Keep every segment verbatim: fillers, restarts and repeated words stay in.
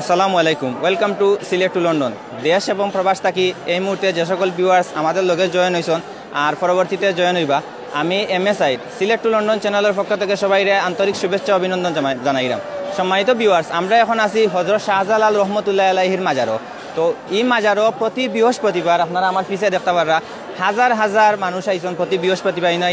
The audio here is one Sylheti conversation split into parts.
আসসালামু আলাইকুম, welcome to Sylhet to London. দেশ এবং প্রবাস থাকি এই মুহূর্তে যে সকল ভিউয়ার্স আমাদের লগে জয়েন হইছন আর পরবর্তীতে জয়েন হইবা, আমি M A Saeed Sylhet to London চ্যানেলের পক্ষ থেকে সবাইরে আন্তরিক শুভেচ্ছা অভিনন্দন জানাই- জানাইরাম। সম্মানিত ভিউয়ার্স, আমরা এখন আছি হজরত শাহজালাল রহমতুল্লাহ আলাইহির মাজারো। তো এই মাজারো প্রতি বৃহস্পতিবার আপনারা আমার পিছে দেখতে পাররা, হাজার হাজার মানুষ আইছন প্রতি বৃহস্পতিবার ইনো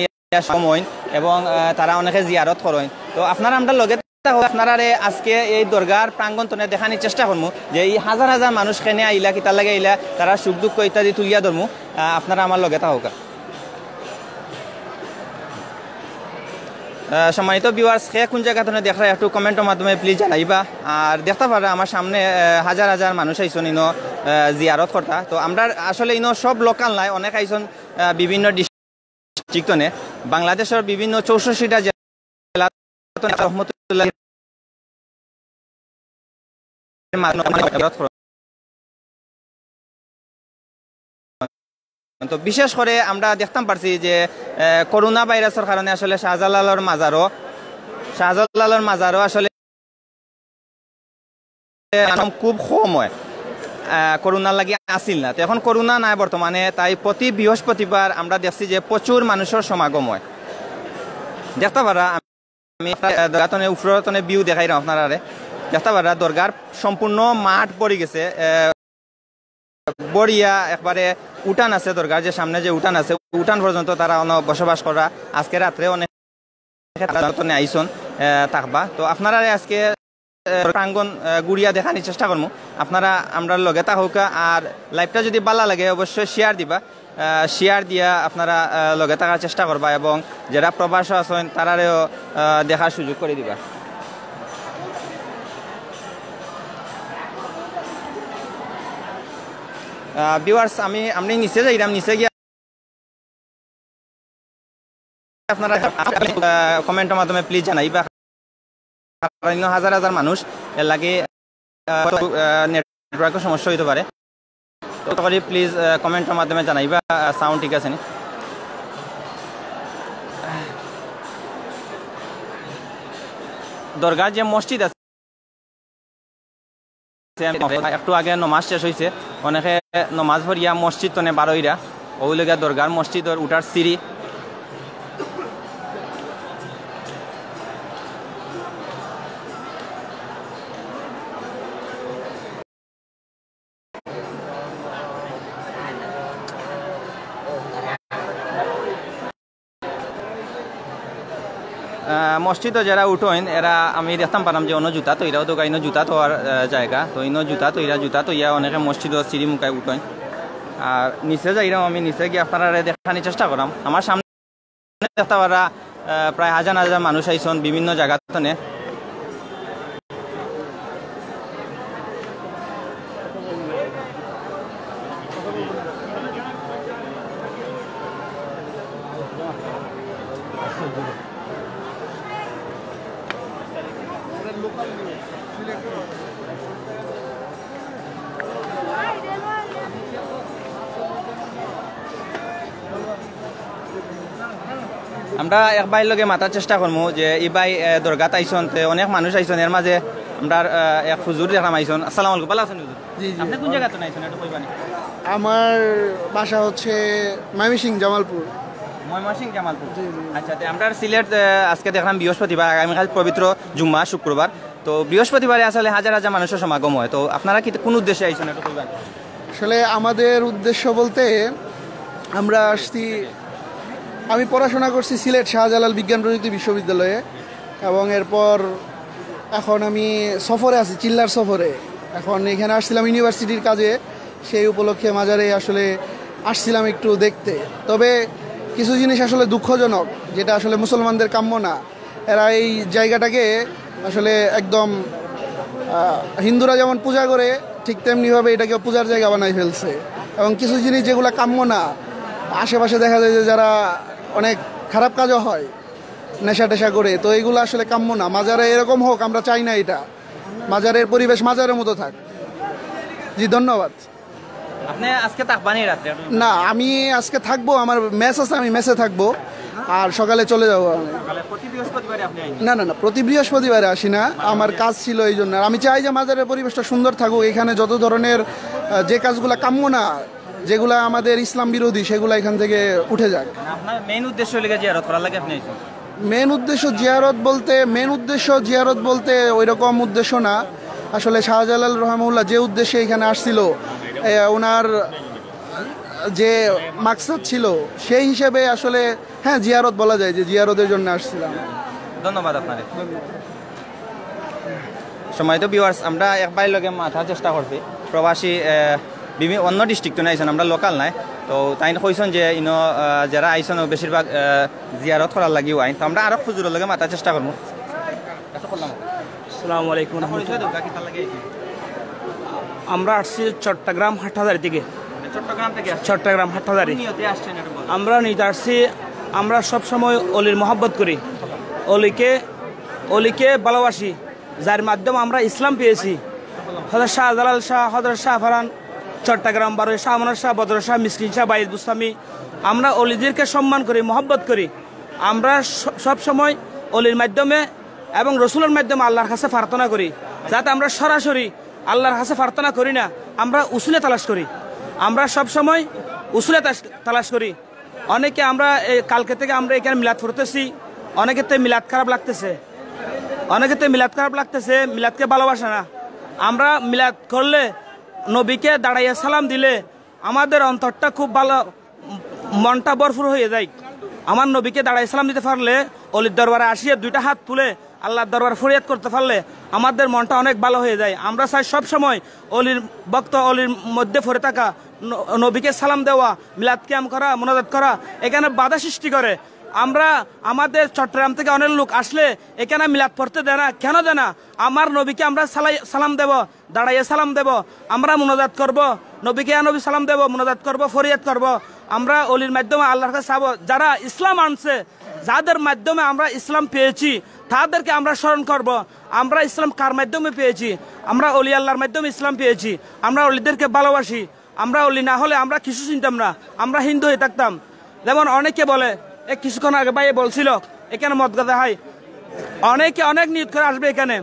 সময় এবং আহ, তারা অনেকে জিয়ারত করইন। তো আপনারা আমরা লগে থাকো, আপনারারে আজকে এই দরগার প্রাঙ্গণ তনে দেখানির চেষ্টা করমু যে এই হাজার হাজার মানুষ কেনে আইলা, কিতার লাগি আইলা, তারা সুখ দুঃখ ইত্যাদি তুলিয়া ধরমু। আহ, আপনারা আমার লগে থাকো। আহ, সম্মানিত ভিউয়ার্স, কে কোন জাগা তনে দেখরা একটু কমেন্টর মাধ্যমে প্লিজ জানাইবা। আর দেখতে পাররা আমার সামনে আহ, হাজার হাজার মানুষ আইছন ইনো আহ, জিয়ারত করতা। তো আমরা আসলে ইনো সব লোকাল নাই, অনেক আইছন আহ, বিভিন্ন ডিস্ট্রিক্ট তনে, বাংলাদেশের বিভিন্ন চৌষট্টিটা জেলা তনে রহমতুল্লাহ তো বিশেষ করে আমরা দেখতাম পারছি যে আহ, করোনা ভাইরাসের কারণে আসলে শাহজালালর মাজারও শাহজালালর মাজারও আসলে খুব কম হয়। আহ, করোনার লাগি আসিল না, তো এখন করোনা নাই বর্তমানে, তাই প্রতি বৃহস্পতিবার আমরা দেখছি যে প্রচুর মানুষের সমাগম হয়। দেখতে পাররা আমি আপনার, আহ, দরগা তনে উপরে তনে ভিউ দেখাইরাম আপনারারে। দেখতে পাররা দরগার সম্পূর্ণ মাঠ ভরি গেছে, আহ, ভরিয়া একবারে উঠান আছে, দরগার যে সামনে যে উঠান আছে, উঠান পর্যন্ত তারা অন বসবাস করা। আজকে রাত্রে অনেক তনে আইছন আহ, থাকবা। তো আপনারা আজকে আহ, প্রাঙ্গণ আহ, ঘুরিয়া দেখানির চেষ্টা করমু। আপনারা আমরা লগে থাকউক্কা, আর লাইভটা যদি ভালা লাগে অবশ্যই শেয়ার দিবা। শেয়ার দিয়া আপনারা আহ, লগে থাকার চেষ্টা করবা এবং যারা প্রবাসও আছেন তারারেও আহ, দেখার সুযোগ করে দিবা। ভিউয়ার্স, আমি আমি নিচে যাইরাম, নিচে গিয়া আপনারা কমেন্টর মাধ্যমে প্লিজ জানাইবা, কারণ ইনো হাজার হাজার মানুষ, এর লাগি নেটওয়ার্কের সমস্যা হইতে পারে। তো করি প্লিজ কমেন্টর মাধ্যমে জানাইবা সাউন্ড ঠিক আছে নি। দরগার যে মসজিদ আছে, একটু আগে নমাজ শেষ হইছে, অনেকে নমাজ পড়িয়া মসজিদ তনে বারইরা, ওই লগিয়া দরগার মসজিদর উঠার সিঁড়ি। আহ, মসজিদও যারা উঠইন, এরা আমি দেখতাম পারাম যে অন্য জুতা তো, এরাও তো ইনো জুতা তো আর আহ, জায়গা, তো ইনো জুতা তো এরা জুতা তো ইয়া অনেকে মসজিদও সিঁড়ি মুখায় উঠইন। আর নিচে যাইরাম, আমি নিচে গিয়া আপনারারে দেখানির চেষ্টা করাম। আমার সামনে দেখতে পাররা আহ, প্রায় হাজার হাজার মানুষ আইছন বিভিন্ন জায়গা তনে। আমরা এক ভাইর লগে মাতার চেষ্টা করমু যে ই ভাই আহ, দরগাত আইছন, তে অনেক মানুষ আইছন, এর মাঝে আমরা আহ, এক হুজুর দেখলাম আইছন। আসসালামু আলাইকুম, ভালা আছেন হুজুর? জি, জি। আপনি কোন জায়গা তনে আইছন, একটু কইবা নি? আমার বাসা হচ্ছে ময়মনসিংহ জামালপুর। ময়মনসিংহ জামালপুর। জি, জি। আচ্ছা, তে আমরা সিলেট আহ, আজকে দেখলাম বৃহস্পতিবার, আগামীকাল পবিত্র জুম্মা, শুক্রবার। তো বৃহস্পতিবারে আসলে হাজার হাজার মানুষের সমাগম হয়, তো আপনারা কি কোন উদ্দেশ্যে আইছন, একটু কইবা নি? আসলে আমাদের উদ্দেশ্য বলতে আমরা আসছি, আমি পড়াশোনা করছি সিলেট শাহজালাল বিজ্ঞান প্রযুক্তি বিশ্ববিদ্যালয়ে, এবং এরপর এখন আমি সফরে আছি, চিল্লার সফরে। এখন এখানে আসছিলাম ইউনিভার্সিটির কাজে, সেই উপলক্ষে মাজারে আসলে আসছিলাম একটু দেখতে। তবে কিছু জিনিস আসলে দুঃখজনক, যেটা আসলে মুসলমানদের কাম্য না। এরা এই জায়গাটাকে আসলে একদম আহ, হিন্দুরা যেমন পূজা করে, ঠিক তেমনিভাবে এটাকে পূজার জায়গা বানাই ফেলছে। এবং কিছু জিনিস যেগুলো কাম্য না, আশেপাশে দেখা যায় যে যারা অনেক খারাপ কাজও হয়, নেশা টেশা করে, তো এগুলো আসলে কাম্য না। মাজারে এরকম হোক, আমরা চাই না এটা। মাজারের পরিবেশ মাজারের মতো থাক। জি, ধন্যবাদ। আপনি আজকে থাকবানি রাত্রে? না, আমি আজকে থাকবো, আমার মেস আছে, আমি মেসে থাকবো, আর সকালে চলে যাবো আমি। সকালে প্রতি বৃহস্পতিবারে আপনি আইন? না, না, না, প্রতি বৃহস্পতিবারে আসি না, আমার কাজ ছিল এই জন্য। আর আমি চাই যে মাজারের পরিবেশটা সুন্দর থাকুক, এখানে যত ধরনের আহ, যে কাজগুলা কাম্য না, যেগুলা আমাদের ইসলাম বিরোধী, সেগুলা এখান থেকে উঠে যাক। আপনার মেইন উদ্দেশ্য হইলে গিয়ে জিয়ারত করার লাগে আপনি আইছেন? মেন উদ্দেশ্য জিয়ারত বলতে মেন উদ্দেশ্য জিয়ারত বলতে ওই রকম উদ্দেশ্য না। আসলে শাহজালাল রহমউল্লাহ যে উদ্দেশ্যে এখানে আসছিল, এ, ওনার যে মাকসাদ ছিল, সেই হিসেবে আসলে, হ্যাঁ, জিয়ারত বলা যায়, যে জিয়ারতের জন্য আসছিলাম। ধন্যবাদ আপনারে। সম্মানিত ভিউয়ার্স, আমরা এক ভাইর লগে মাতার চেষ্টা করছি, প্রবাসী, আহ, বিভি- অন্য ডিস্ট্রিক্ট তো আইছেন, আমরা লোকাল নাই। তো তাইন কইছেন যে ইনো, আহ, যারা আইছেন, ও বেশিরভাগ, আহ, জিয়ারত করার লাগিও আইন। তো আমরা আরো হুজুরর লগে মাতার চেষ্টা করবো। আসসালামু আলাইকুম রহমতুল্লাহ। আমরা আসছি চট্টগ্রাম হাটহাজারি থেকে। চট্টগ্রাম থেকে আসছেন? চট্টগ্রাম হাটহাজারি। নিয়তে আসছেন একটু বলেন। আমরা নিতে আসছি, আমরা সব সময় অলির মহব্বত করি, অলিকে অলিকে ভালোবাসি, যার মাধ্যমে আমরা ইসলাম পেয়েছি। হজরত শাহজালাল শাহ, হজরত শাহফরান, চট্টগ্রাম বারো, শাহ আমানত শাহ, বদর শাহ, মিসকিন শাহ, বাইদ বুস্তামি। আমরা অলিদেরকে সম্মান করি, মহব্বত করি। আমরা স- সব সময় অলির মাধ্যমে এবং রসুলের মাধ্যমে আল্লাহর কাছে প্রার্থনা করি, যাতে আমরা সরাসরি আল্লাহর কাছে প্রার্থনা করি না, আমরা উসিলা তালাশ করি। আমরা সব সময় উসিলা তাস- তালাশ করি। অনেকে আমরা এই কালকে থেকে আমরা এখানে মিলাদ পড়তেছি, অনেকের তো মিলাদ খারাপ লাগতেছে, অনেকের তো মিলাদ খারাপ লাগতেছে, মিলাদকে ভালোবাসে না। আমরা মিলাদ করলে, নবীকে দাঁড়াইয়া সালাম দিলে আমাদের অন্তরটা খুব ভালো, মনটা ভরপুর হয়ে যায়। আমার নবীকে দাঁড়াইয়া সালাম দিতে পারলে, অলির দরবারে আসিয়া দুইটা হাত তুলে আল্লাহর দরবারে ফরিয়াদ করতে পারলে আমাদের মনটা অনেক ভালো হয়ে যায়। আমরা চাই সব সময় অলির ভক্ত, অলির মধ্যে পড়ে থাকা, ন- নবীকে সালাম দেওয়া, মিলাদ কিয়াম করা, মোনাজাত করা, এখানে বাধা সৃষ্টি করে। আমরা আমাদের চট্টগ্রাম থেকে অনেক লোক আসলে এখানে মিলাদ পড়তে দেয় না। কেন দেয় না? আমার নবীকে আমরা সালাই- সালাম দেব, দাঁড়াইয়া সালাম দেব, আমরা মোনাজাত করব, নবীকে ইয়া নবী সালাম দেব, মোনাজাত করব, ফরিয়াদ করব। আমরা অলির মাধ্যমে আল্লাহর কাছে চাবো। যারা ইসলাম আনছে, যাদের মাধ্যমে আমরা ইসলাম পেয়েছি, তাদেরকে আমরা স্মরণ করব। আমরা ইসলাম কার মাধ্যমে পেয়েছি? আমরা অলি আল্লাহর মাধ্যমে ইসলাম পেয়েছি। আমরা অলিদেরকে ভালোবাসি। আমরা অলি না হলে আমরা কিছু চিনতাম না, আমরা হিন্দু হয়ে থাকতাম। যেমন অনেকে বলে, এ কিছুক্ষণ আগে ভাইয়ে বলছিল, এখানে মদ গাঁজা খাই। অনেকে অনেক নিয়ত করে আসবে এখানে,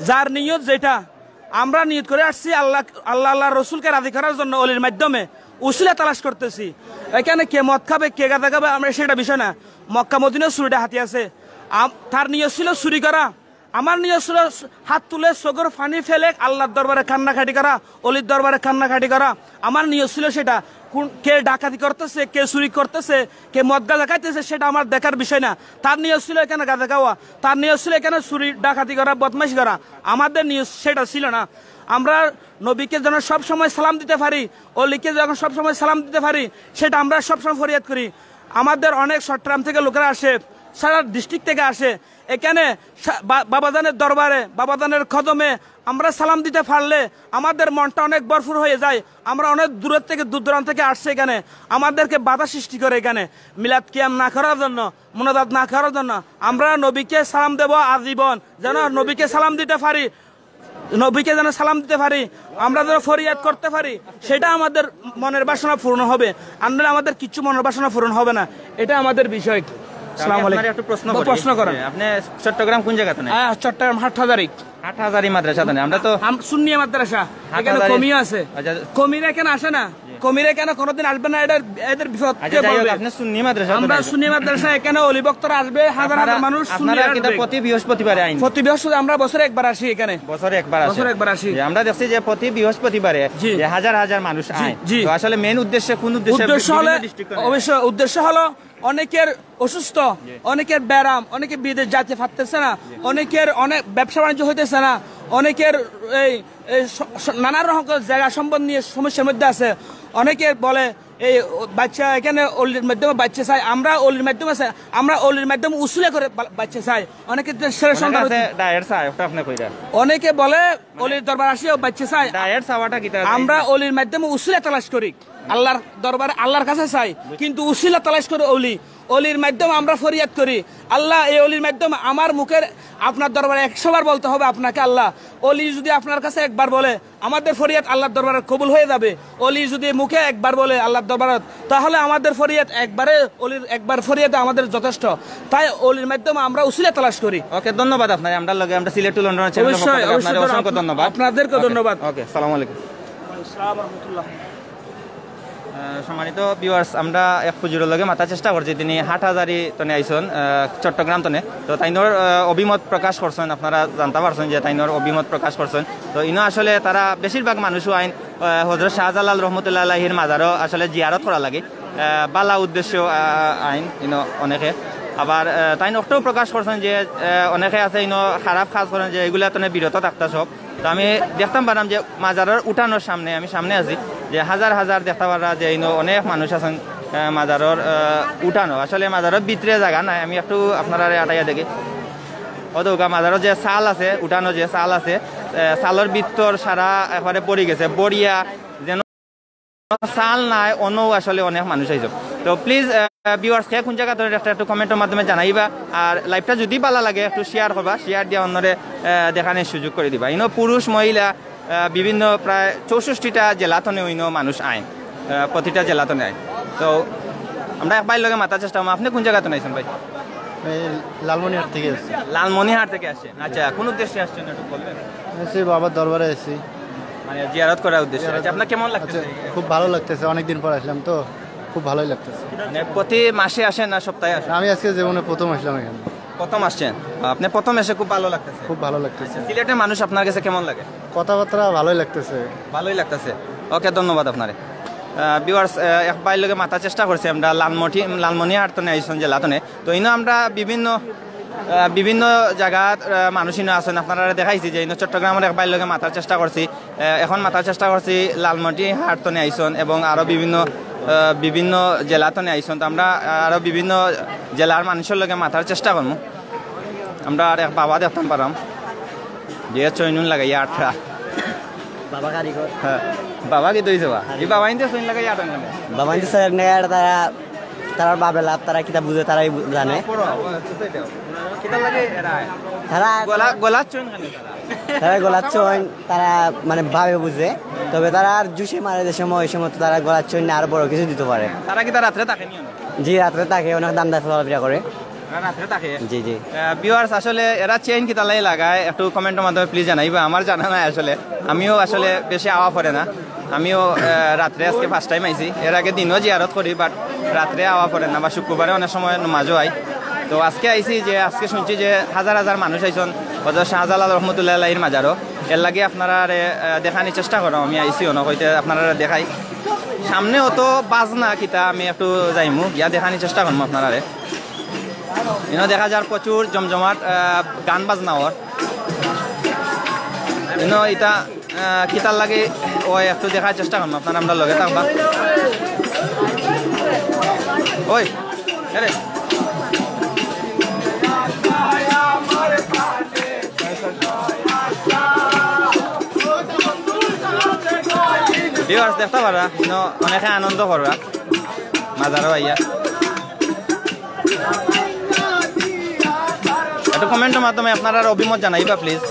যার নিয়ত যেটা। আমরা নিয়ত করে আসছি আল্লাহ, আল্লাহ, আল্লাহর রসুলকে রাজি করার জন্য অলির মাধ্যমে উসিলা তালাশ করতেছি। এখানে কে মদ খাবে, কে গাঁজা খাবে, আমরা সেটা বিষয় না। মক্কা মদিনা চুরি ডাকাতি আছে, আম- তার নিয়ত ছিল চুরি করা। আমার নিয়ত ছিল হাত তুলে চোখের পানি ফেলে আল্লাহর দরবারে কান্নাকাটি করা, অলির দরবারে কান্নাকাটি করা। আমার নিয়ত ছিল সেটা। কোন, কে ডাকাতি করতেছে, কে চুরি করতেছে, কে মদ গাঁজা খাইতেছে, সেটা আমার দেখার বিষয় না। তার নিয়ত ছিল এখানে গাঁজা খাওয়া, তার নিয়ত ছিল এখানে চুরি ডাকাতি করা, বদমাইশি করা। আমাদের নিয়ত সেটা ছিল না। আমরা নবীকে যেন সব সময় সালাম দিতে পারি, অলিকে যখন সব সময় সালাম দিতে পারি, সেটা আমরা সব সময় ফরিয়াদ করি। আমাদের অনেক চট্টগ্রাম থেকে লোকেরা আসে, সারা ডিস্ট্রিক্ট থেকে আসে এখানে সা- বা- বাবাজানের দরবারে, বাবাজানের কদমে আমরা সালাম দিতে পারলে আমাদের মনটা অনেক ভরপুর হয়ে যায়। আমরা অনেক দূরের থেকে, দূর দূরান্ত থেকে আসছে এখানে, আমাদেরকে বাধা সৃষ্টি করে এখানে মিলাদ কিয়াম না করার জন্য, মোনাজাত না করার জন্য। আমরা নবীকে সালাম দেব আজীবন, যেন নবীকে সালাম দিতে পারি, নবীকে যেন সালাম দিতে পারি, আমরা যেন ফরিয়াদ করতে পারি, সেটা আমাদের মনের বাসনা পূরণ হবে। আর নাহলে আমাদের কিচ্ছু মনের বাসনা পূরণ হবে না। এটা আমাদের বিষয়। আসসালামু আলাইকুম। একটু প্রশ্ন বা করি। প্রশ্ন করেন। আপনি চট্টগ্রাম কোন জায়গাতে? হ্যাঁ, চট্টগ্রাম হাটহাজারি। হাটহাজারি মাদ্রাসা তো না? আমরা তো আম- সুন্নি মাদ্রাসা। এখানে হাটহাজারি। কমি আছে। আচ্ছা। কমিরা এখানে আসে না। কমিরা এখানে কোনোদিন আসবে না। এটা এদের বিপদ। আচ্ছা, যাই হোক, আপনি সুন্নি মাদ্রাসা তো আমরা নাই? সুন্নি মাদ্রাসা, এখানে অলি ভক্তরা আসবে, হাজার হাজার মানুষ সুন্নি আপনারা কিন্তু আসবে। প্রতি বৃহস্পতিবারে আইন? প্রতি বৃহস্পতি আমরা বছরে একবার আসি এখানে। বছরে একবার আসে? বছরে একবার আসি। জি, আমরা দেখছি যে প্রতি বৃহস্পতিবারে জি। যে হাজার হাজার মানুষ জি, আয়। জি। তো আসলে মেইন উদ্দেশ্য কোন উদ্দেশ্যে? উদ্দেশ্য হলো, বিভিন্ন ডিস্ট্রিক্ট তো নাই? অবশ্য উদ্দেশ্য হলো অনেকের অসুস্থ, অনেকের ব্যারাম, অনেকে বিদেশ যাইতে পারতেছে না, অনেকের অনেক ব্যবসা বাণিজ্য হইতেছে না, অনেকের এই, এই স- স- নানা রকম জায়গা সম্বন্ধ নিয়ে সমস্যার মধ্যে আছে। অনেকে বলে এই বাচ্চা এখানে অলির মাধ্যমে বাচ্চা চাই, আমরা অলির মাধ্যমে চাই, আমরা অলির মাধ্যমে উসিলা করে বা- বাচ্চা চাই। অনেকে তো ছেলে অনেকে সন্তান আছে হচ্ছে- ডায়েট চায়, ওটা আপনি কইরা। অনেকে বলে অলির দরবার আসিও বাচ্চা চাই। ডায়েট চাওয়াটা কিতা? আমরা অলির মাধ্যমে উসিলা তালাশ করি, আল্লাহর দরবারে আল্লাহর কাছে চাই, কিন্তু উসিলা তালাশ করে অলি। অলির মাধ্যমে আমরা ফরিয়াদ করি, আল্লাহ, এই অলির মাধ্যমে আমার মুখের আপনার দরবারে একশো বার বলতে হবে আপনাকে, আল্লাহ। অলি যদি আপনার কাছে একবার বলে, আমাদের ফরিয়াদ আল্লাহর দরবারে কবুল হয়ে যাবে। অলি যদি মুখে একবার বলে আল্লাহর দরবারে, তাহলে আমাদের ফরিয়াদ একবারে, অলির একবার ফরিয়াদে আমাদের যথেষ্ট। তাই অলির মাধ্যমে আমরা উসিলা তালাশ করি। ওকে, ধন্যবাদ আপনারে। আমরা লগে, আমরা সিলেট টু লন্ডনের চ্যানেলের পক্ষ অবশ্যই, থেকে অবশ্যই, আপনারে ধন্যবাদ। অসংখ্য ধন্যবাদ। আপনাদেরকেও ওকে, ধন্যবাদ। ওকে, আসসালামু আলাইকুম। আসসালামু আলাইকুম। আহ, সম্মানিত ভিউয়ার্স, আমরা এক হুজুরের লগে মাতার চেষ্টা করছি, তিনি হাটহাজারি তনে আইছন, আহ, চট্টগ্রাম তনে। তো তাইনর, আহ, অভিমত প্রকাশ করছন, আপনারা জানতা পারছন যে তাইনর অভিমত প্রকাশ করছন। তো ইনো আসলে তারা বেশিরভাগ মানুষও আইন, আহ, হজরত শাহজালাল রহমতুল্লাহ আলাইহির মাজারও আসলে জিয়ারত করা লাগে, আহ, বালা উদ্দেশ্য, আহ, আইন ইনো অনেকে। আবার, আহ, তাইন অকটাও প্রকাশ করছন যে, আহ, অনেকে আছে ইনো খারাপ কাজ করইন যে এগুলা তনে বিরত থাকতা সব। তো আমি দেখতাম পারলাম যে মাজারর উঠানোর সামনে, আমি সামনে আছি, যে হাজার হাজার দেখতা পাররা যে ইনো অনেক মানুষ আছন, আহ, মাজারর, আহ, উঠানো। আসলে মাজারর ভিতরে জাগা নাই, আমি একটু আপনারারে আটাইয়া দেখি। অউ দেখউক্কা মাজারর যে চাল আছে, উঠানো যে চাল আছে, আহ, চালর ভিতর সারা একবারে পড়ি গেছে, বড়িয়া যেন চাল নাই, অনো আসলে অনেক মানুষ আইছন। তো প্লিজ, আহ, ভিউয়ার্স, কে কোন জাগা তনে একটা একটু কমেন্টর মাধ্যমে জানাইবা। আর লাইভটা যদি ভালা লাগে একটু শেয়ার করবা, শেয়ার দিয়া অন্যরে, আহ, দেখানির সুযোগ করি দিবা। ইনো পুরুষ, মহিলা, আহ, বিভিন্ন প্রায় চৌষট্টিটা জেলা তনে ইনো মানুষ আইন, আহ, প্রতিটা জেলা তনে আইন। তো আমরা এক ভাইর লগে মাতার চেষ্টা করমু। আপনি কোন জাগা তনে আইছন ভাই? এই লালমনিরহাট থেকে আসছি। লালমনিরহাট থেকে আসছেন, আচ্ছা, কোন উদ্দেশ্যে আসছেন একটু বলবেন? এসে বাবার দরবারে এসেছি। মানে জিয়ারত করার উদ্দেশ্যে। জিয়ারত। আচ্ছা, আপনার কেমন লাগতেছে? আচ্ছা, খুব ভালো লাগতেছে, অনেকদিন পর আসলাম তো, খুব ভালোই লাগতেছে। মানে প্রতি মাসে আসেন না সপ্তাহে আসেন? আমি আজকে জীবনে প্রথম আসলাম এখানে। প্রথম আসছেন? আপনি প্রথম এসে খুব ভালো লাগতেছে? খুব ভালো লাগতেছে। সিলেটের মানুষ আপনার কাছে কেমন লাগে? কথাবার্তা ভালোই লাগতেছে। ভালোই লাগতেছে। ওকে, ধন্যবাদ আপনারে। আহ, ভিউয়ার্স, আহ, এক ভাইর লগে মাতার চেষ্টা করছি আমরা, লালমঠি-, লালমনিরহাট তনে আইছন জেলা তনে। তো ইনো আমরা বিভিন্ন, আহ, বিভিন্ন জাগাত, আহ, মানুষ ইনো আছন, আপনারারে দেখাইছি যে ইনো চট্টগ্রামর এক ভাইর লগে মাতার চেষ্টা করছি। আহ, এখন মাতার চেষ্টা করছি লালমনিরহাট তনে আইছন এবং আরো বিভিন্ন, আহ, বিভিন্ন জেলা তনে আইছন। তো আমরা আরো বিভিন্ন জেলার মানুষর লগে মাতার চেষ্টা করমু। আমরা আর এক বাবা দেখতাম পারাম, যে চইনুন লাগাইয়া আটরা। বাবা কারিগর। হ্যাঁ, বাবা কিতা অইছে বা? এই বাবা ইনতে চইন লাগাইয়া আটরা কেনে? বাবা ইনতে চইন লাগাইয়া আটরা, তারা, তারার বাবে লাভ, তারা কিতা বুঝে, তারাই বু-, জানে। পড়ো, ও, আচ্ছা, তাই দাও। কিতা লাগে এরা? তারা গলা, গলার চইন কেনে তারা? তারা গলার চইন, তারা মানে ভাবে বুঝে, তবে তারা আর জুসে মারে যে সময়, ওই সময় তো তারা গলার চইন না আরো বড় কিছু দিতে পারে। তারা কিতা রাত্রে থাকে নি অনো? জি, রাত্রে থাকে, অনেক দাম দাম চলাফেরা করে। এরা রাত্রে থাকে? জি, জি। আহ, ভিউয়ার্স, আসলে এরা চেইন কিতা লাগি লাগায়, একটু কমেন্টর মাধ্যমে প্লিজ জানাইবা, আমার জানা নাই আসলে। আমিও আসলে বেশি আওয়া পড়ে না, আমিও, আহ, রাত্রে আজকে ফার্স্ট টাইম আইছি। এর আগে দিনও জিয়ারত করি, বাট রাত্রে আওয়া পড়ে না, বা শুক্রবারে অনেক সময় নমাজও আই। তো আজকে আইছি যে, আজকে শুনছি যে হাজার হাজার মানুষ আইছন হজরত শাহজালাল রহমতুল্লাহ আলাইহির মাজারো। এর লাগি আপনারারে, আহ, দেখানির চেষ্টা করো, আমি আইছি অনো কইতে আপনারারে দেখাই। সামনে অত বাজনা কিতা, আমি একটু যাইমু, গিয়া দেখানির চেষ্টা করমু আপনারারে। ইনো দেখা যার প্রচুর জমজমাট, আহ, গান বাজনা অর। ইনো ইতা, আহ, কিতার লাগি অয় একটু দেখার চেষ্টা করমু, আপনারা আমরার লগে থাকবা। ওই, এরে। ভিউয়ার্স, দেখতা পাররা, ইনো অনেকে আনন্দ কররা মাজারো আইয়া। একটু কমেন্টর মাধ্যমে আপনারার অভিমত জানাইবা প্লিজ।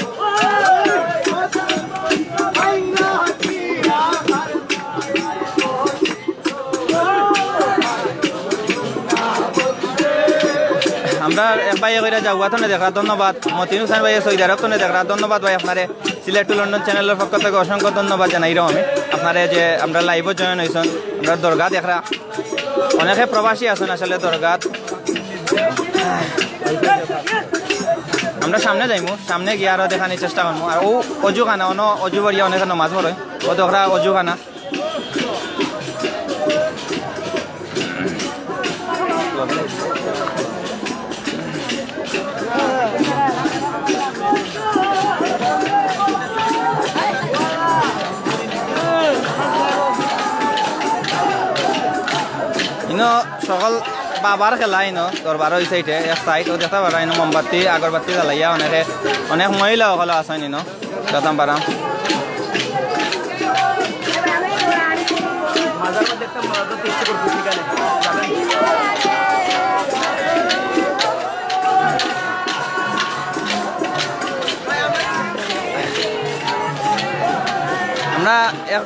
আমরা এক ভাইয়ে কইরা যাওয়া তনে দেখরা, ধন্যবাদ। মতিন হুসেন ভাইয়ে সৌদি আরব তনে দেখরা, ধন্যবাদ ভাই আপনারে। সিলেট টু লন্ডন চ্যানেলর পক্ষ থেকে অসংখ্য ধন্যবাদ জানাইরাম আমি আপনারে যে আমরার লাইভো জয়েন অইছন, আমরার দরগা দেখরা। অনেকে প্রবাসী আছন আসলে দরগাত। আমরা সামনে যাইমু, সামনে গিয়া আরো দেখানির চেষ্টা করমু। আর অউ অজুখানা, অনো অজু করিয়া অনেকে নমাজ পড়ে, অউ দেখরা অজুখানা। ইনো সকল বাবার খেলা ইনো, দরবার ওই সাইডে, এক সাইড, অউ দেখতা পাররা, ইনো মোমবাতি, আগরবাতি জ্বালাইয়া অনেকে, অনেক মহিলা অকল আছন ইনো, দেখতাম পাররা। আমরা এক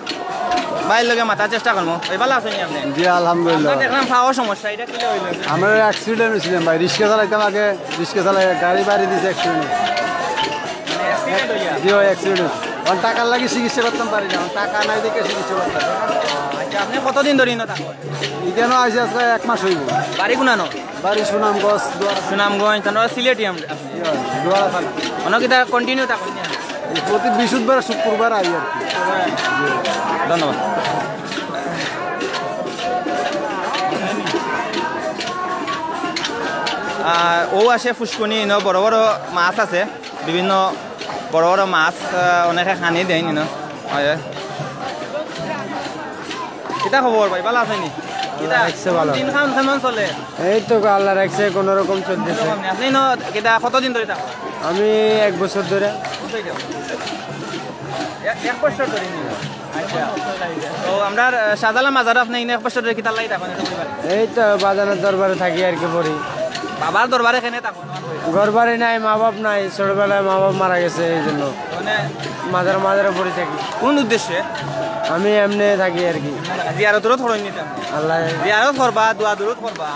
ভাইর লগে মাতার চেষ্টা করমু। ভাই, ভালা আছইন নি আপনে? জি, আলহামদুলিল্লাহ। আপনার দেখলাম পাওর সমস্যা, ইটা কিলা অইলো? আমরা অ্যাক্সিডেন্ট অইছিলাম ভাই, রিক্সা চালাইতাম আগে, রিক্সা চালাই গাড়ি বাড়ি দিছে অ্যাক্সিডেন্ট। মানে অ্যাক্সিডেন্ট অইয়া? জি ভাই, অ্যাক্সিডেন্ট। অখন টাকার লাগি চিকিৎসা করতাম পারি না, অখন টাকা নাই দেখে চিকিৎসা করতাম। আচ্ছা, আপনে কতদিন ধরি ইনো থাকইন? ইখানো আইছি আজকে এক মাস অইবো। বাড়ি কুনানো? বাড়ি সুনামগঞ্জ, দুয়ার। সুনামগঞ্জ, তার মানে সিলেটি আমরা। জি ভাই, দুয়ারা থানা। অনো কিতা কন্টিনিউ থাকইন নি? প্রতি বৃহস্পতিবার, শুক্রবার আই আর কি। ধন্যবাদ। আহ, ও আছে ফুসকুনি, ইনো বড় বড় মাছ আছে, বিভিন্ন বড় বড় মাছ, আহ, অনেকে খানি দেইন ইনো। হয়, হয়। কিতা খবর ভাই, ভালা আছইন নি? কিতা? আল্লাহ রাখছে ভালা। দিন খান কেমন চলে? এই তো আল্লাহ রাখছে, কোনো রকম চলতেছে। আপনে ইনো কিতা কতদিন ধরি থাকইন? আমি এক বছর ধরি। এক, এক বছর ধরি নি? আচ্ছা। তো আমরার, আহ, শাহজালাল মাজারো আপনে ইনো এক বছর ধরি কিতার লাগি থাকইন? এই তো বাজানর দরবারে থাকি আর কি, পড়ি। বাবার দরবারে কেনে থাকইন? ঘর বাড়ি নাই, মা বাপ নাই, ছোটবেলায় মা বাপ মারা গেছে, এই জন্য মানে মাজার মাজারে পড়ি থাকি। কোন উদ্দেশ্যে? আমি এমনে থাকি আর কি। জিয়ারত উরত করইন নি তে? আল্লাহ। জিয়ারত করবা, দোয়া দুরুদ করবা,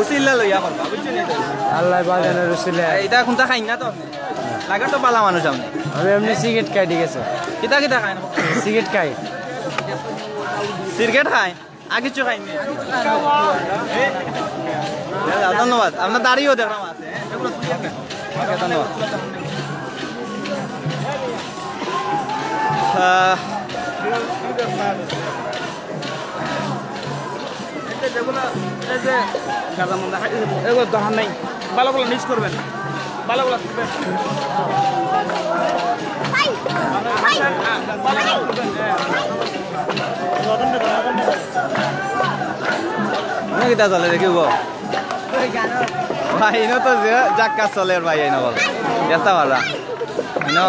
উসিলা লইয়া করবা, বুঝছো নি তো? আল্লাহ বাজানর উসিলা। ইটা কুনতা খাইন না তো আপনে? লাগে তো ভালা মানুষ আপনে। আমি এমনে সিগারেট খাই, ঠিক আছে? কিতা কিতা খাইন? সিগারেট খাই। সিগারেট খাইন? আর কিচ্ছু খাইন নি? ধন্যবাদ। আপনার দাড়িও দেখলাম আছে। ওকে, ধন্যবাদ। আহ, এই যে যেগুলো, এই যে গাঁজা মন্দা খাই, এগুলো দরকার নাই। ভালো ভালো নিজ করবেন, ভালো ভালো থাকবেন। কিতা চলে দেখি গো? ভাই, ইনো তো যে জাক্কা চলের ভাই, ইনো বল। দেখতা পাররা। ইনো,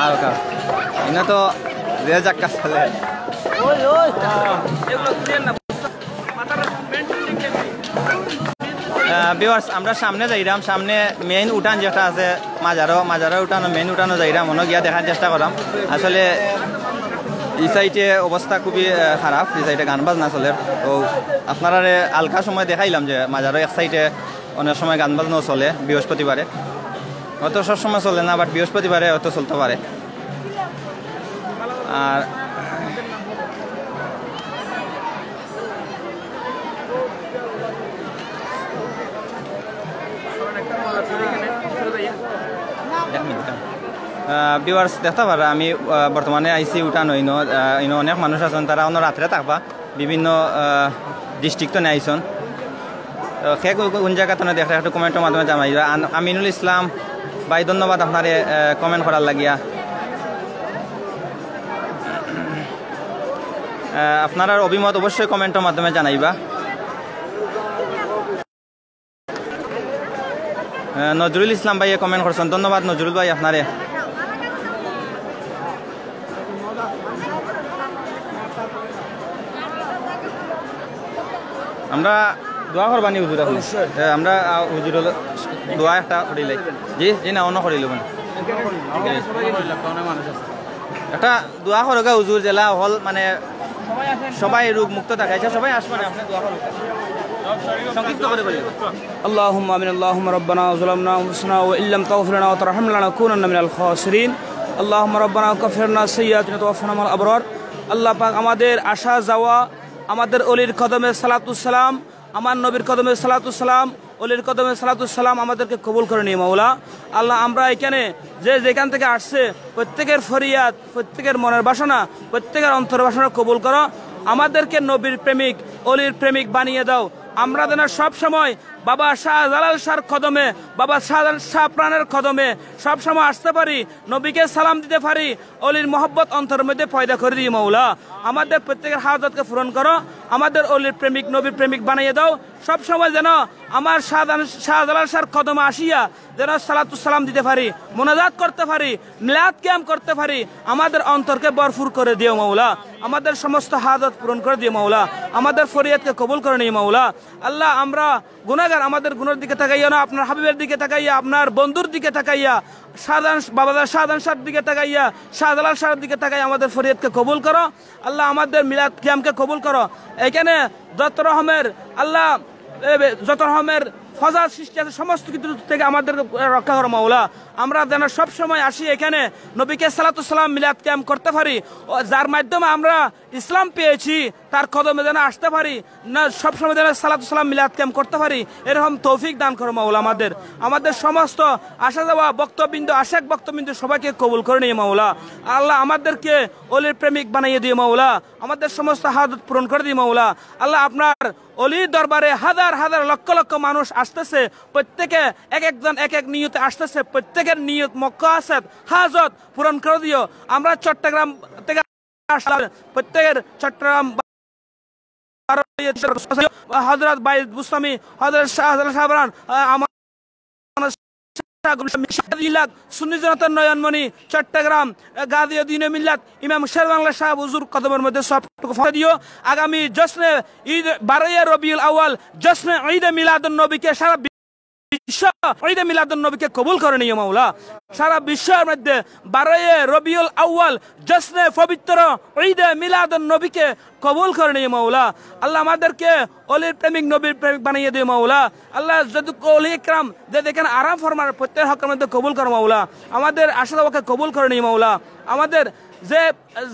আ, ওকা। ইনো তো যে জাক্কা চলের। আহ, viewers, আমরা সামনে যাইরাম, সামনে মেইন উঠান যেটা আছে, মাজারো, মাজারো উঠানো, মেইন উঠানো যাইরাম, অনো গিয়া দেখার চেষ্টা করাম। আসলে এই সাইডে অবস্থা খুবই, আহ, খারাপ, এই সাইডে গান বাজনা চলের। তো আপনারারে হালকা সময় দেখাইলাম যে মাজারো এক সাইডে অনেক সময় গান বাজনাও চলে বৃহস্পতিবারে, হয়তো সবসময় চলে না, বাট বৃহস্পতিবারে হয়তো চলতে পারে। আর এক মিনিট, আহ, viewers, দেখতা পাররা আমি, আহ, বর্তমানে আইছি উঠানো, ইনো, আহ, ইনো অনেক মানুষ আছইন, তারা অনো রাত্রে থাকবা, বিভিন্ন, আহ, district তনে আইছইন। তো কে কো-, কোন জাগা তনে দেখরা একটু comment-র মাধ্যমে জানাইবা। আন-, আমিনুল ইসলাম ভাই, ধন্যবাদ আপনারে, আহ, comment করার লাগিয়া। আহ, আপনারার অভিমত অবশ্যই comment-র মাধ্যমে জানাইবা। আহ, নজরুল ইসলাম ভাইয়ে comment করছইন, ধন্যবাদ নজরুল ভাই আপনারে। আমরা দোয়া করবা নি হুজুর এখন? অবশ্যই। এ, আমরা, আ, হুজুর হলো দোয়া একটা করিলাই। জি, জি, না, অন্য করিল মানে। একটা দোয়া করোগা হুজুর, যেলা হল মানে সবাই রোগ মুক্ত থাকে। আচ্ছা, সবাই আসবেন, আপনি দোয়া করুন। সংক্ষিপ্ত করে বলি। اللهم آمين. اللهم ربنا ظلمنا أنفسنا وإن لم تغفر لنا وترحمنا لنكونن من الخاسرين. اللهم ربنا كفر عنا سيئاتنا وتوفنا مع الأبرار. আল্লাহ পাক, আমাদের আসা যাওয়া, আমাদের অলির কদমে সালাতুস সালাম, আমার নবীর কদমে সালাতুস সালাম, অলির কদমে সালাতুস সালাম আমাদেরকে কবুল করে নিও মাওলা। আল্লাহ, আমরা এখানে যে যেখান থেকে আসছে, প্রত্যেকের ফরিয়াদ, প্রত্যেকের মনের বাসনা, প্রত্যেকের অন্তর বাসনা কবুল করো। আমাদেরকে নবীর প্রেমিক, অলির প্রেমিক বানিয়ে দাও। আমরা যেন সব সময় বাবা শাহজালাল শাহর কদমে, বাবা শাহজালাল শাহ প্রাণের কদমে সব সময় আসতে পারি, নবীকে সালাম দিতে পারি, অলির মহব্বত অন্তরের মধ্যে পয়দা করে দিও মাওলা। আমাদের প্রত্যেকের হাজতকে পূরণ করো, আমাদের অলির প্রেমিক, নবীর প্রেমিক বানিয়ে দাও। সব সময় যেন আমার শাহজাহান, শাহজালাল শাহর কদমে আসিয়া যেন সালাতুস সালাম দিতে পারি, মোনাজাত করতে পারি, মিলাদ কিয়াম করতে পারি। আমাদের অন্তরকে ভরপুর করে দিও মাওলা, আমাদের সমস্ত হাজত পূরণ করে দিও মাওলা, আমাদের ফরিয়াদকে কবুল করে নিও মাওলা। আল্লাহ, আমরা গুনাহগার, আমাদের গুনার দিকে তাকাইয়া না, আপনার হাবিবের দিকে তাকাইয়া, আপনার বন্ধুর দিকে তাকাইয়া, শাহজাহান, বাবাজান শাহজাহান শাহর দিকে তাকাইয়া, শাহজালাল শাহর দিকে তাকাইয়া আমাদের ফরিয়াদকে কবুল করো। আল্লাহ, আমাদের মিলাদ কিয়ামকে কবুল করো। এখানে যত রকমের, আল্লাহ, এ, যত রকমের ফসাদ সৃষ্টি আছে, সমস্ত কিছু থেকে আমাদের রক্ষা করো মাওলা। আমরা যেন সব সময় আসি এখানে, নবীকে সালাতু সালাম, মিলাদ কিয়াম করতে পারি, ও যার মাধ্যমে আমরা ইসলাম পেয়েছি, তার কদমে যেন আসতে পারি, না সবসময় যেন সালাতু সালাম, মিলাদ কিয়াম করতে পারি, এরকম তৌফিক দান করো মাওলা। আমাদের, আমাদের সমস্ত আসা যাওয়া ভক্তবৃন্দ, আশেক ভক্তবৃন্দ সবাইকে কবুল করে নিও মাওলা। আল্লাহ, আমাদেরকে অলির প্রেমিক বানাইয়া দিও মাওলা, আমাদের সমস্ত হাজত পূরণ করে দিও মাওলা। আল্লাহ, আপনার অলির দরবারে হাজার হাজার, লক্ষ লক্ষ মানুষ আসতেছে, প্রত্যেকে এক একজন এক এক নিয়তে আসতেছে, প্রত্যেকের নিয়ত, মক্কাসেদ, হাজত পূরণ করে দিও। আমরা চট্টগ্রাম থেকে আসলাম, প্রত্যেকের চট্টগ্রাম, হযরত বাইদ বুস্তামি, হযরত শাহজালাল শাহপরান, আহ, আমার শাহ গুলাম শাহ, সুন্নি জনতার নয়নমণি, চট্টগ্রাম, আহ, গাজী দ্বীনে মিল্লাত, ইমাম শের বাংলা সাহেব হুজুর কদমের মধ্যে সবটুকু পৌঁছে দিও। আগামী জশ্নে ঈদ, বারোই রবিউল আউয়াল, জশ্নে ঈদে মিলাদুন নবীকে সারা বিশ্ব ঈদে মিলাদুন নবীকে কবুল করে নিও মাওলা। সারা বিশ্বের মধ্যে বারোই রবিউল আউয়াল, জশ্নে পবিত্র ঈদে মিলাদুন নবীকে কবুল করে নিও মাওলা। আল্লাহ, আমাদেরকে অলির প্রেমিক, নবীর প্রেমিক বানাইয়া দিও মাওলা। আল্লাহ, যত অলি একরাম যে যেখানে আরাম ফরমার, প্রত্যেক হকের মধ্যে কবুল করো মাওলা। আমাদের আশা দাওয়াকে কবুল করে নিও মাওলা। আমাদের যে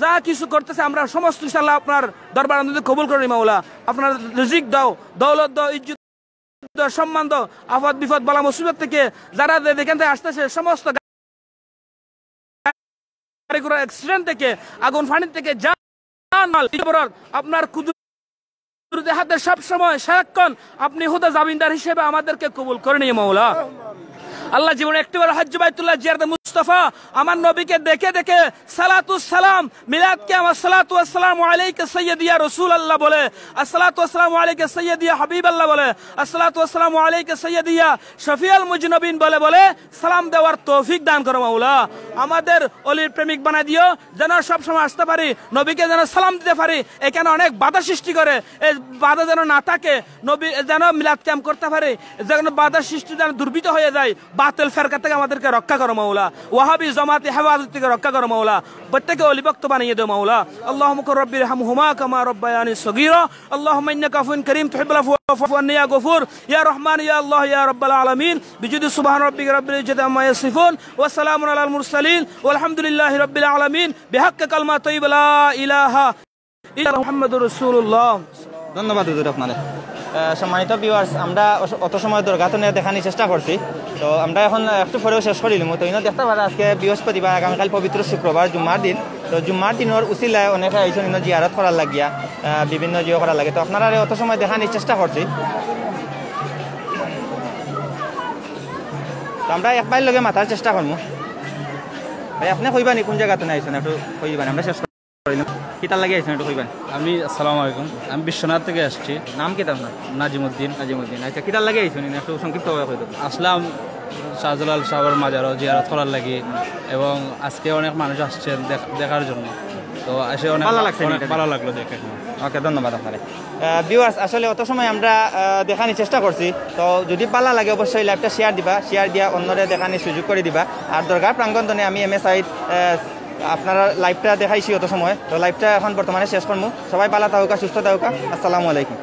যা কিছু করতেছে, আমরা সমস্ত কিছু আল্লাহ আপনার দরবার মধ্যে কবুল করে নিও মাওলা। আপনার রিজিক দাও, দৌলত দাও, ইজ্জত সম্মান দাও, আফত বিপদ বালা মুসিবত থেকে যারা যে যেখান থেকে আসতেছে, সমস্ত গাড়ি ঘোড়া অ্যাক্সিডেন্ট থেকে, আগুন পানির থেকে, জান মাল, আপনার কুদরতি হাতে সব সময় সারাক্ষণ আপনি হুদা জামিনদার হিসেবে আমাদেরকে কবুল করে নিও মাওলা। আল্লাহ, জীবনে একটিবার হজ্জ বাইতুল্লাহ জিয়ারতে মুস্তাফা, আমার নবীকে দেখে দেখে সালাতু সালাম, মিলাদ কিয়াম, আসসালাতু ওয়াসসালামু আলাইকা সাইয়্যিদিয়া রাসূলুল্লাহ বলে, আসসালাতু ওয়াসসালামু আলাইকা সাইয়্যিদিয়া হাবিবাল্লাহ বলে, আসসালাতু ওয়াসসালামু আলাইকা সাইয়্যিদিয়া শফিউল মুজনিবিন বলে বলে সালাম দেওয়ার তৌফিক দান করো মাওলা। আমাদের অলির প্রেমিক বানাই দিও, যেন সব সময় আসতে পারি, নবীকে যেন সালাম দিতে পারি। এখানে অনেক বাধা সৃষ্টি করে, এই বাধা যেন না থাকে, নবী যেন মিলাদ কিয়াম করতে পারি, যেন বাধা সৃষ্টি যেন দুর্বৃত হয়ে যায়। বাতিল ফেরকা থেকে আমাদেরকে রক্ষা করো মাওলা, ওয়াহাবি জমাতে হেফাজত থেকে রক্ষা করো মাওলা, প্রত্যেকে অলিভক্ত বানিয়ে দেও মাওলা। আল্লাহুম্মা কুর রব্বির হামহুমা কামা রব্বায়ানি সগীরা। আল্লাহুম্মা ইন্নাকা আফুন করিম তুহিব্বুল আফওয়া ফাফু আন্নি ইয়া গফুর। ইয়া রহমান ইয়া আল্লাহ ইয়া রব্বাল আলামিন। বিজুদি সুবহান রব্বিকা রব্বিল ইজ্জতি আম্মা ইয়াসিফুন। ওয়া সালামুন আলাল মুরসালিন। ওয়ালহামদুলিল্লাহি রব্বিল আলামিন। বিহাক্কি কালমা তাইয়্যিবা লা ইলাহা ইল্লাল্লাহ মুহাম্মাদুর রাসূলুল্লাহ। ধন্যবাদ হুজুর আপনারে। আহ, সম্মানিত ভিউয়ার্স, আমরা অস-, অত সময় দরগা তনে দেখানির চেষ্টা করছি, তো আমরা এখন একটু পরেউ শেষ করিলিমু। তো ইনো দেখতা পারা আজকে বৃহস্পতিবার, আগামীকাল পবিত্র শুক্রবার, জুম্মার দিন। তো জুম্মার দিনর উসিলায় অনেকে আইছইন ইনো জিয়ারত করার লাগিয়া, আহ, বিভিন্ন জিও করার লাগে। তো আপনারারে অত সময় দেখানির চেষ্টা করছি। তো আমরা এক ভাইর লগে মাতার চেষ্টা করমু। ভাই, আপনে কইবা নি কুন জাগা তনে আইছইন? একটু কইবা নি, আমরা শেষ করিলিমু। কিতার লাগি আইছইন একটু কইবা নি? আমি, আসসালামু আলাইকুম, আমি বিশ্বনাথ থেকে আসছি। নাম কিতা আপনার? নাজিমুদ্দিন। নাজিমুদ্দিন। আচ্ছা, কিতার লাগি আইছইন? একটু সংক্ষিপ্তভাবে কই দেন। আসলাম শাহজালাল সাহেবর মাজারো জিয়ারত করার লাগি, এবং আজকে অনেক মানুষ আসছেন দেখ-, দেখার জন্য। তো এসে অনেক ভালা লাগছে নি অনেক এটা? ভালা লাগলো দেখে। ওকে, ধন্যবাদ আপনারে। আহ, ভিউয়ার্স, আসলে অত সময় আমরা, আহ, দেখানির চেষ্টা করছি। তো যদি ভালা লাগে অবশ্যই লাইভটা শেয়ার দিবা, শেয়ার দিয়া অন্যরে দেখানির সুযোগ করি দিবা। আর দরগার প্রাঙ্গণ তনে আমি এম এ সাইদ, আহ, আপনারার লাইভটা দেখাইছি অত সময়। তো লাইভটা এখন বর্তমানে শেষ করমু। সবাই ভালা থাকুকা, সুস্থ থাকুকা। আসসালামু আলাইকুম।